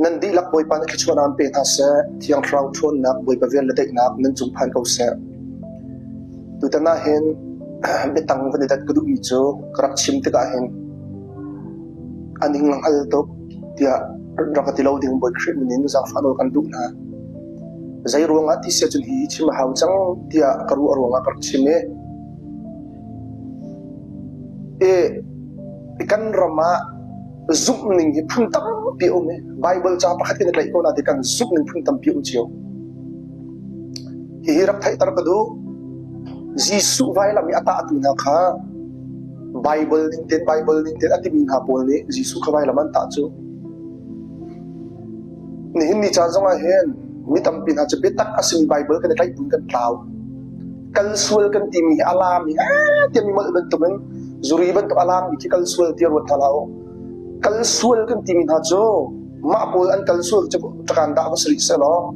Nan dihlak Bawipa nih thluachuahnak an pe hna seh. Thiang Thlarau ṭhawnnak, Bawipa vel le daihnak nan cung phan ko seh. Tutan ah hin biatang van i dat ka duhmi cu ka rak chim tikah hin a ning a hngal tuk tiah rak ka ti lo ding Bawi Khrih min in zaangfah nawl kan duh hna. Zei ruangah ti siah cun hi chim a hau cang tiah ka ruah ruangah ka rak chim i i kan ram ah zumhning hi phun tampi a um i Baibal ca pakhat in a tlaih ko na ti kan zumhning phun tampi a um cio. Hihi rak theihter ka duh. Jesuh vailam i a tahtu hna kha Baibal ning tein Baibal ning tein a timi hna pawl nih Jesuh kha vailam an tah cu. Nihin ni caan zongah hin mi tampi hna cu biatak a simi Baibal kan i tlaih buin kan tlau. Kal sual kan timi hi a laami ee tiami molh bantukin zuri bantuk a laammi khi kal sual ti ruat hna hlah u. Kal sual kan timi hna cu mah pawl an kal sual cu takan dah va si rih sehlaw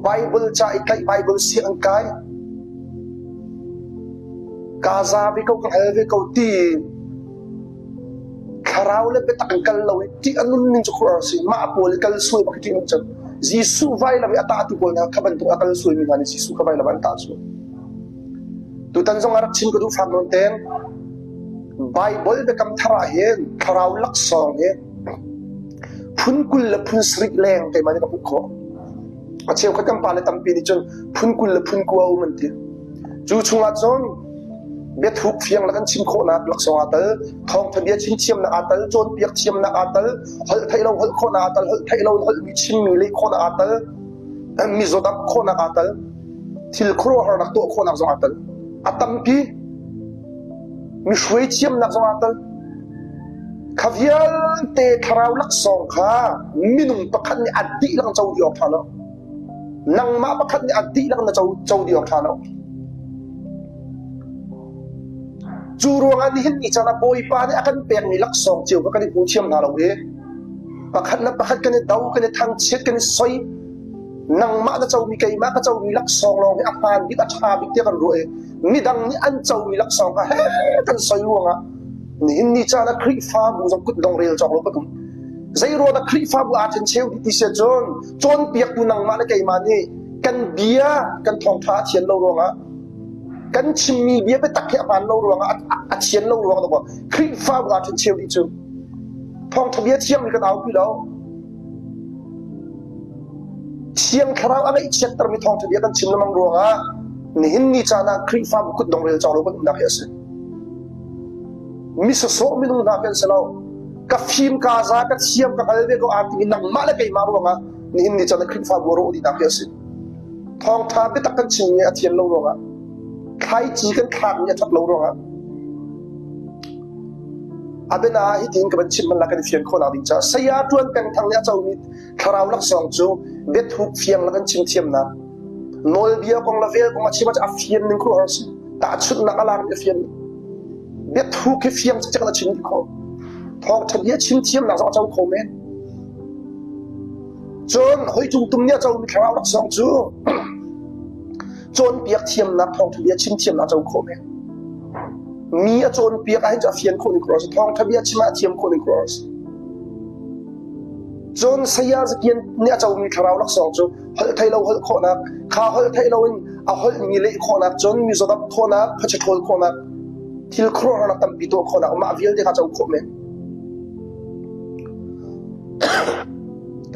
Bible ca i tlaih Bible si an kai ka za ve ko ka hal ve ko ti Thlarau le biatak in kal lo i ṭih a nun ning cu khuaruahhar a si. Mah pawl i kal sual bak hi ṭih a nung cang. Jesuh vailam i a tahtu pawl hna kha bantuk a kal sualmi hna nih Jesuh kha vailam an tah cu. Tutan zong ah rak chim ka duh fak nawn tein Baibal biakam thar ah hin thlarau laksawng hi phun 20 le phun sarih leng keimah nih ka hmuh khawh. A cheukhat kan pale tampi nih cun phun 20 le phun 9 a um an ti. Cu chungah cun biathuk fiang le kan chim khawhnak laksawng aa tel, thawngtha bia chim thiamnak aa tel, cawnpiak thiamnak aa tel, holh theih lo holh khawhnak aa tel, holh theih lo holhmi chimmi leh khawhnak aa tel, mizaw damh khawhnak aa tel, thil khuaruahharnak tuah khawhnak zong aa tel. A tampi mi hruai thiamnak zong aa tel. Kha vialte thlarau laksawng kha minung pakhat nih a dihlak co dih awk ṭha lo. Nangmah pakhat nih a dihlak na co, co dih awk ṭha lo. Cu ruangah nihin ni caan ah Bawipa nih a kan pekmi laksawng cio kha kan i hmu thiam hna lo i pakhat le pakhat kan i do, kan i thangchiat, kan i soi. Nangmah na comi keimah ka comi laksawng lawng hi a hmaan bik, a ṭha bik tiah kan ruah i midang nih an comi laksawng kha he kan soi ruangah nihin ni caan ah Khrihfabu zong kutdong rel cawk lo kan um. Zei ruang dah Khrihfabu aa ṭhencheu ti si ahcun cawnpiaktu nangmah le keimah nih kan bia kan thawngṭha a thian lo ruangah kan chimmi bia biatak hi a hmaan lo ruangah a thian lo ruangah Khrihfabu aa ṭhencheu dih cu thawngṭha bia thiangmi kan aupi lo. Thiang Thlarau a ngaihchiattermi thawngṭha bia kan chim lengmang ruangah nihin ni caan ah Khrihfabu kutdong rel cawk lo kan umnak hi a si. Mi sawsawh minung hna kan si lo. Ka fim ka za ka thiam ka hngal ve ko aa timi nangmah le keimah ruangah nihin ni caan ah Khrihfabu a rawh dihnak hi a si. Thawngṭha biatak kan chimmi a thian lo ruangah thlaici kan thlakmi a ṭhat lo ruangah a biana ah hitin ka van chim hmanh la kan i fian khawh nak ding caah saya ṭuan peng thang nih a comi thlarau laksawng cu biathuk fiang la kan chim thiamnak nawlbia kong le vel kong a chim a fian ning khuaruahhar si tahchunhnak a lak mi a fian biathuk hi fiang cikcek in a chim dih khawh thawngṭha bia chim thiamnak zong a co kho men cun hoi cung tum nih a comi thlarau laksawng cu cawnpiak thiamnak thawngṭha bia chim thiamnak a co khawh men mi a cawnpiak ahhin cu a fian khawh ning khuaruahhar si thawngṭha bia chim ah a thiam khawh ning khuaruahhar si Cun saya Zakian nih a comi thlarau laksawng cu holh theih lo holh khawhnak, kha holh theih loin a holhmi leh khawhnak, cun mi zawdap khawhnak, khuachia ṭhawl khawhnak, thil khuaruahharnak tampi tuah khawhnak, mah vialte kha co khawh men.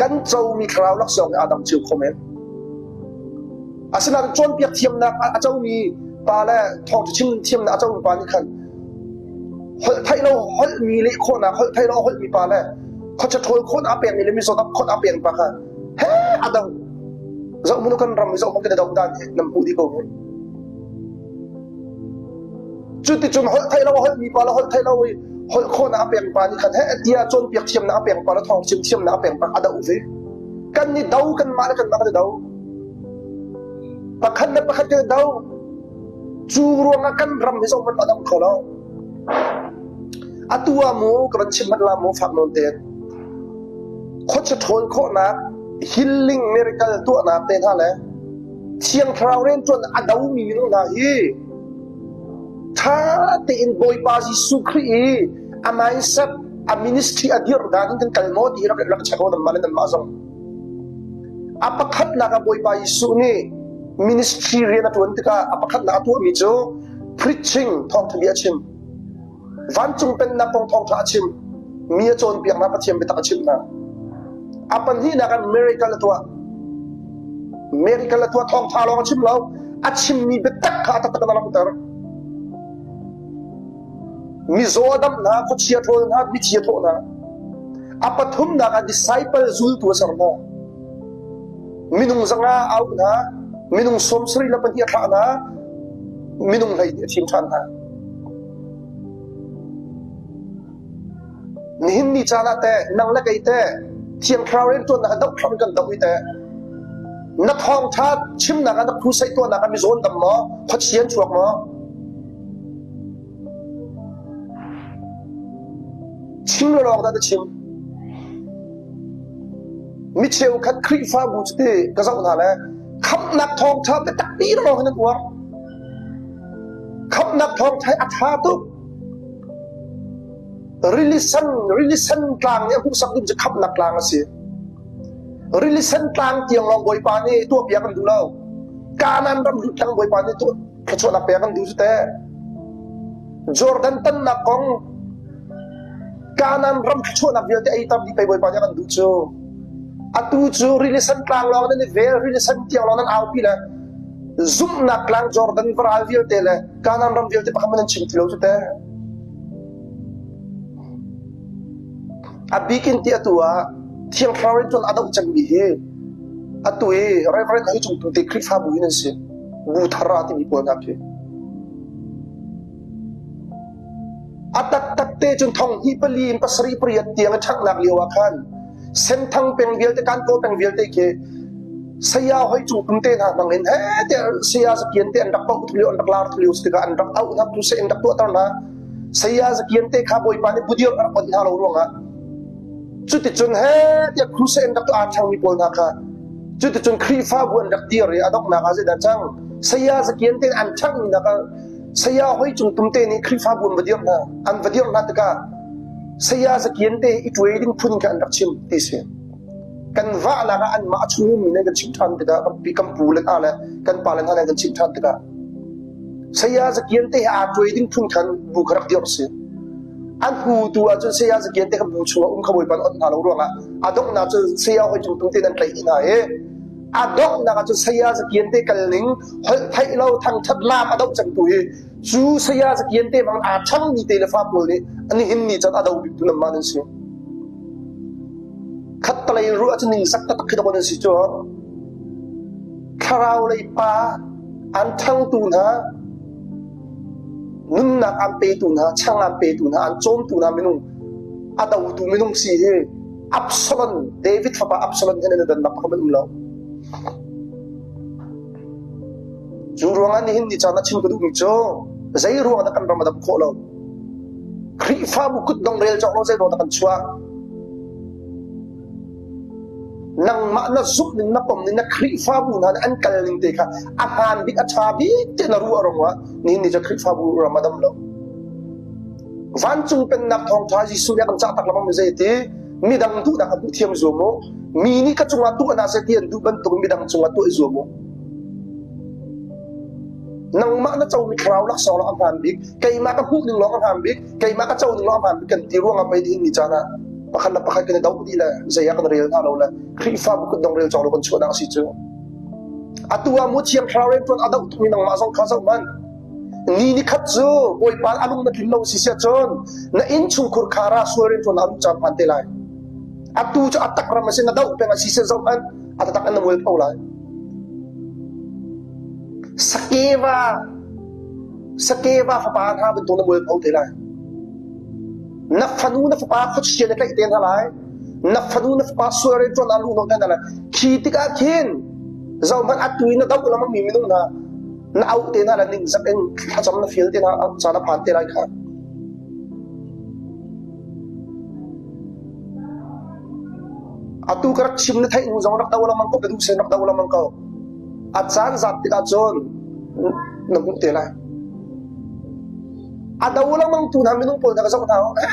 Kan comi thlarau laksawng hi aa dang cio kho men. Asinain cawnpiak thiamnak a comi pa le thawngṭha chim thiamnak a comi pa nih khan holh theih lo holhmi leh khawhnak holh theih lo holhmi pa le khuacha ṭhawl khawhnak a pekmi le mizaw dam khawhnak a pekmi pa kha he a do zoh hmanh kan ram zoh hmanh kan i do dan hi nam hmuh dih ko hi cuticun holh theih lo holhmi pa le holh theih lo i holh khawhnak a pekmi pa nih khan he tiah cawnpiak thiamnak a pekmi pa le thawng chim thiamnak a pekmi pa a do ve kan ni do kan mah le kan mah kan i do pakhat le pakhat kan i do Cu ruangah kan ram hi zohhmanh a dam kho lo. Atu ah mu ka van chim hmanh la mu fak nawn tein. Khuachia ṭhawl khawhnak, healing miracle tuahnak te hna le Thiang Thlarau rianṭuan a domi minung hna hi ṭha tein Bawipa Jesuh Khrih i a mindset, A ministry a dirh dan in kan kal maw ti hi rak rak check ko nanmah le nanmah zong. A pakhatnak ah Bawipa Jesuh nih ministry rian a ṭuan tikah a pakhatnak a tuahmi cu preaching thawngṭha bia a chim. Vancung pennak kong thawngṭha a chim. Mi a cawnpiak hna, Pathian biatak a chimh hna. A pahnihnak ah miracle a tuah. Miracle a tuah thawngṭha lawng a chim lo. A chimmi biatak kha a taktak in a langhter. Mizaw a damh hna, khuachia ṭhawl hna, mithi a thawh hna. A pathumnak ah disciple zultu a ser hna. Minung zanga a auh hna, minung 72 a thlah hna, minung 12 a thim ṭhan hna. Nihin ni caan ah teh nang le kei teh Thiang Thlarau rianṭuannak ah dohthlam kan doh i teh na thawngṭha chimnak ah na crusade tuahnak ah mizaw an dam maw? Khuachia an chuak maw? Chim lawlawng dah na chim? Mi cheukhat Khrihfabu cu ti ka zoh hna le khamhnak thawngṭha biatak pi lawng in an uar. Khamhnak thawngṭha hi a ṭha tuk. Rili sen, rili sen tlang nih a hmuhsak ding cu khamhnak tlang a si. Rili sen tlang tiang lawng Bawipa nih tuahpiak an duh lo. Kanaan ram lut tlang Bawipa nih tuah thluachuahnak pek an duh cu teh. Jordan tannak kong Kanaan ram thluachuahnak vialte ei tam dih pei Bawipa nih a kan duh cu. Atu cu rili sen tlang lawng nan i vel, rili sen tiang lawng nan aupi le zumhnak tlang Jordan varal vialte le Kanaan ram vialte pakhat hmanh an chim ti lo cu teh. A bik in ti atu ah Thiang Thlarau in cun a doh cangmi hi atu i Reverend Hei Cung Tu te Khrihfabu hin an si. Bu thar ah timi pawl hna khi. A taktak te cun thong hnih pali in pasarih pariat tiang a ṭhanghnak lio ah khan Senthang peng vialte Kankaw peng vialte khi saya hoi cung tum te hna hmang in he tiah saya zakian te an rak pauh lio an rak lar lio tikah an rak auh hna tu se in rak tuahter hna saya zakian te kha bawipa nih budir a rak on hna lo ruangah cuticun he tiah crusade an rak tuah aa ṭhangmi pawl hna kha cuticun Khrihfabu an rak dir i a donghnak ah zeidah cang saya zakian te an ṭhangmi hna kha saya hoi cung tum te nih Khrihfabu an va dir hna an va dir hna tikah saya zakian te i ṭuai ding phun kha an rak chim ti si kan vahnak ah anmah a chung ummi nan kan chimh ṭhan tikah kan pi kan pu le hna le kan pa le hna nan kan chimh ṭhan tikah saya zakian te he aa ṭuai ding phun khan bu kha rak dirh si an hnu tu ahcun saya zakian te kha bu chungah um kha bawipa nih ot hna lo ruangah a donghnak cun saya hoi cung tum te nan tlaih hna i a donghnak ahcun saya zakian te kal ning holh theih lo thangṭhat laam a doh cangtu hi cu saya zakian te bang aa ṭhangmi te le fa pawl nih an hin ni caan a do biktu nanmah nan si. Khattalei ruah cu ningzak taktak khi dawh nan si cu. Thlarau lei pa an ṭhangtu hna, nunnak an petu hna, chang an petu hna, an cawmtu hna minung, a dotu minung si hi Absalom, David fapa Absalom he nan i dannak pakhat an um lo. Cu ruangah nihin ni caan ah chim ka duhmi cu zei ruangah dah kan ram a dam khawh lo? Khrihfabu kutdong rel cawk lo zei ruangah dah kan chuah? Nangmah na zumh ning na pom ning na Khrihfabu hna nih an kal ning te kha a hmaan bik a ṭha bik tiah na ruah ruangah nihin ni cu Khrihfabu ram a dam lo. Vancung pennak thawngṭha Jesuh nih a kan cah tak lengmang mi zei ti midang duhnak kha duh thiam zuam u. Mi nih ka cungah tuah hna seh ti an duh bantuk midang cungah tuah i zuam u. Nangmah na comi thlarau laksawng lawng a hmaan bik, keimah ka hmuh ning lawng a hmaan bik, keimah ka co ning lawng a hmaan bik kan ti ruangah pei nihin ni caan ah pakhat le pakhat kan i doh dih le zei ah kan rel hna lo le Khrihfabu kutdong rel cawk lo kan chuahnak a si cu. Atu ah mu thiang thlarau rianṭuan a doh tukmi nangmah zong kha zoh hmanh. Ni ni khat cu Bawipa a lung na tlin lo si siah cun na innchungkhur khar ah sual rianṭuan a luh caan hmaan te lai. Atu cu a tak ram a si na doh peng a si siah zoh hmanh a taktak in na mualpho lai. Sakeva Sakeva fapa hna bantuk na mualpho te lai. Na fanu na fapa khuachia na tlaih te hna lai. Na fanu na fapa sual rianṭuan ah luh hnawh te hna lai. Khi tikah khin zohhmanh atu in na doh lengmang mi minung hna na auh te hna le ningzak in thlacam na fial te hna caan a phan te lai kha. Atu ka rak chim na theih hnu zong rak do lengmang ko ka duh sen rak do lengmang ko. A caan zat tikah cun na hmuh te lai. A do lengmang tu hna minung pawl hna ka zoh hna eh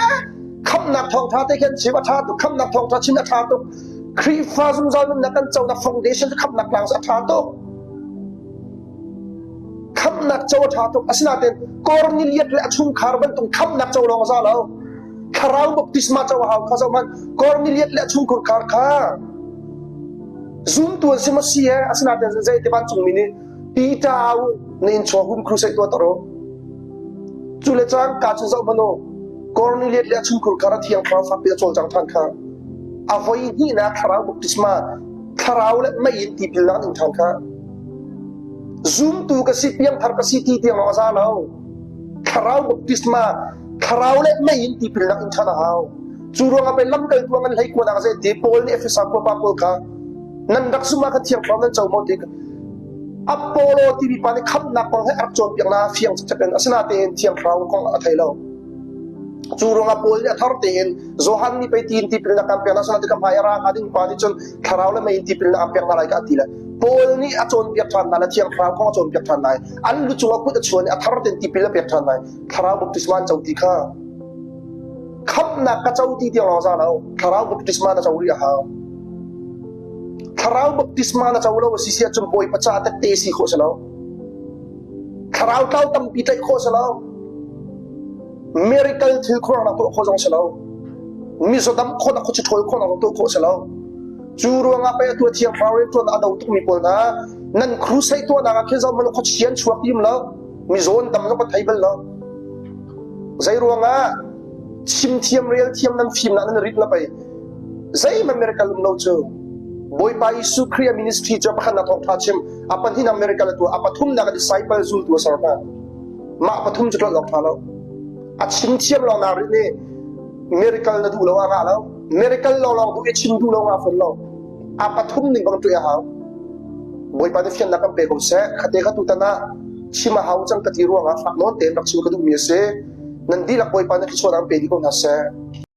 khamhnak. Khamhnak thawngṭha te khin chim a ṭha tuk. Khamhnak thawngṭha chim a ṭha tuk. Khrihfa zungzal nunnak kan conak foundation khamhnak tlang cu a ṭha tuk. Khamhnak co a ṭha tuk. Asinain Cornelius le a chungkhar bantuk khamhnak co lawng a za lo. Thlarau baptisma co a hau kha zoh hmanh. Cornelius le a chungkhar kha zumtu an si maw si he asinain zei te vancungmi nih Peter au na inn chuak hum crusade tuah tar u. Cu le cangka cun zoh hmanh u. Cornelius le a chungkhar kha a thiang thlarau fakpi a cawlcang ṭhan kha. A voi hnihnak thlarau baptisma thlarau le mei in tipilnak an ing ṭhan kha. Zumtu ka si, piangthar ka si ti tiang lawng a za lo. Thlarau baptisma, thlarau le mei in tipilnak in ṭhan a hau. Cu ruangah pei lamkaltu an hlei kuanak zei ti Paul nih Efesa khuapa pawl kha nan rak zumh ah khan thiang thlarau nan co maw ti Apollo timi pa nih khamhnak kong he a rak cawnpiak na fiang cekcek in asinain thiang thlarau kong a thei lo. Cu ruangah Paul nih a thar tein Johan nih pei tiin tipilnak kan pek hna asinain ka hmai a ra hnga ding pa nih cun thlarau le mei in tipilnak an pek hna lai ka ti le Paul nih a cawnpiak ṭhan hna le thiang thlarau kong a cawnpiak ṭhan hna i an lu cungah kut a chuan i a thar tein tipil a pek ṭhan hna i thlarau baptisma an co ti kha khamhnak ka co ti tiang lawng za lo thlarau baptisma na co rih a hau. Thlarau baptisma na co lo a si si ahcun Bawipa ca tette si khawh si lo. Thlarau tlau tampi tlaih khawh si lo. Miracle thil khuaruahnak tuah khawh zong si lo. Mizaw dam khawhnak khuachi ṭhawl khawhnak zong tuah khawh si lo. Cu ruangah pei atu thiang thlarau rianṭuan a do tukmi pawl hna nan crusade tuahnak ah khin zoh hmanh khuachi an chuak tim lo. Mizaw an dam zong ka thei bal lo. Zei ruangah chim thiam rel thiam nan fimnak nan rit la pei zeihmanh miracle um lo cu Bawipa Jesuh Khrih a ministry cu pakhatnak thawngṭha chim a pahnihnak miracle a tuah a pathumnak a disciple zultu a ser hna mah pathum cu tlolh awk ṭha lo a chim thiam lawng naa rinh i miracle na duh lo ah ngah lo miracle lawnglawng duh i chim duh lo ngah fawn lo a pathum ning bang ṭuih a hau Bawipa nih fiannak kan pe ko seh khate kha tutan ah chim a hau cang ka ti ruangah fak nawn tein rak chim ka duhmi a si nan dihlak Bawipa nih thluachuah an pe dih ko hna seh.